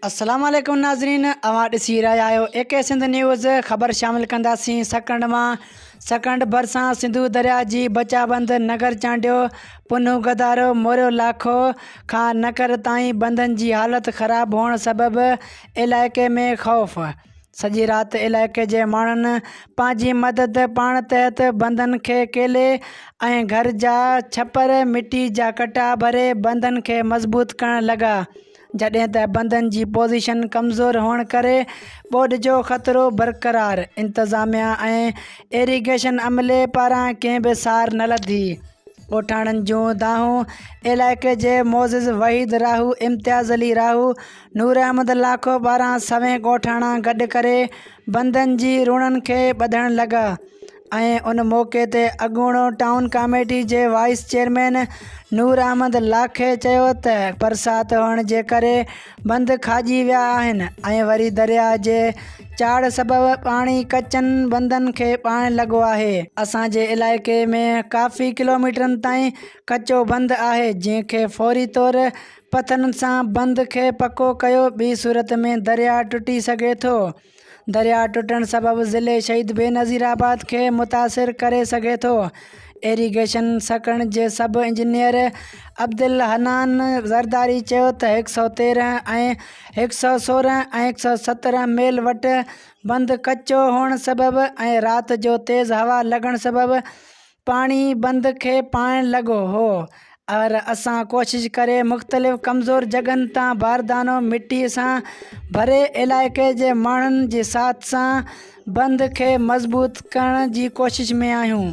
السلام عليڪم ناظرين اوهان ڏسي رهيا آهيو اي ڪي سنڌ نيوز خبر شامل ڪنداسين سڪرنڊ مان سڪرنڊ ڀرسان سنڌو درياء جي بچا بند نگر چانڊيو پنهون گدارو موريو لاکو کان نڪر تائين بندن جي حالت خراب هئڻ سبب علائقي ۾ خوف سڄي رات علائقي جي ماڻهن پنهنجي مدد پاڻ تحت بندن کي ڪيلي ۽ گهر جا ڇپر مٽي جا ڪٽا ڀري بندن کي مضبوط ڪرڻ لڳا جڏهن ته بندن جي پوزيشن ڪمزور هئڻ ڪري ٻوڏ جو خطرو برقرار، انتظاميا ۽ ايريگيشن عملي پاران ڪنهن به سار نه لڌي. ڳوٺاڻن جون دانهون علائقي جي معزز وحيد راهو، امتياز علي راهو، نور احمد لاکو پاران سوين ڳوٺاڻا گڏ ڪري بندن جي روڻن کي ٻڌڻ لڳا ۽ ان موقعي تي اڳوڻو ٽائون ڪاميٽي جي وائيس چيئرمين نور احمد لاکي چيو ته برسات هئڻ جي ڪري بند کاڄي ويا آهن ۽ وري درياهه جي چاڙهه سبب پاڻي ڪچن بندن کي پائڻ لڳو آهي. اسان جي علائقي ۾ ڪافي ڪلوميٽرن تائين ڪچو بند آهي جنهن کي فوري طور پٿرن سان بند کي پڪو ڪيو ٻي صورت ۾ درياهه ٽٽي سگهي ٿو. درياهه ٽٽڻ سبب ضلعي شهيد بينظير آباد کي متاثر ڪري سگهي ٿو. ايريگيشن سڪرنڊ جي سب انجنيئر عبدالحنان زرداري چيو ته هڪ سئو 13 ۽ 116 ۽ 117 ميل وٽ بند ڪچو هئڻ سبب ۽ رات جو تيز هوا لڳڻ سبب پاڻي بند کي پائڻ لڳو هو پر اسان ڪوشش ڪري مختلف ڪمزور جڳهن تان باردانو مٽي سان ڀري علائقي جي ماڻهن جي ساٿ سان بند کي مضبوط ڪرڻ جي ڪوشش ۾ آهيون.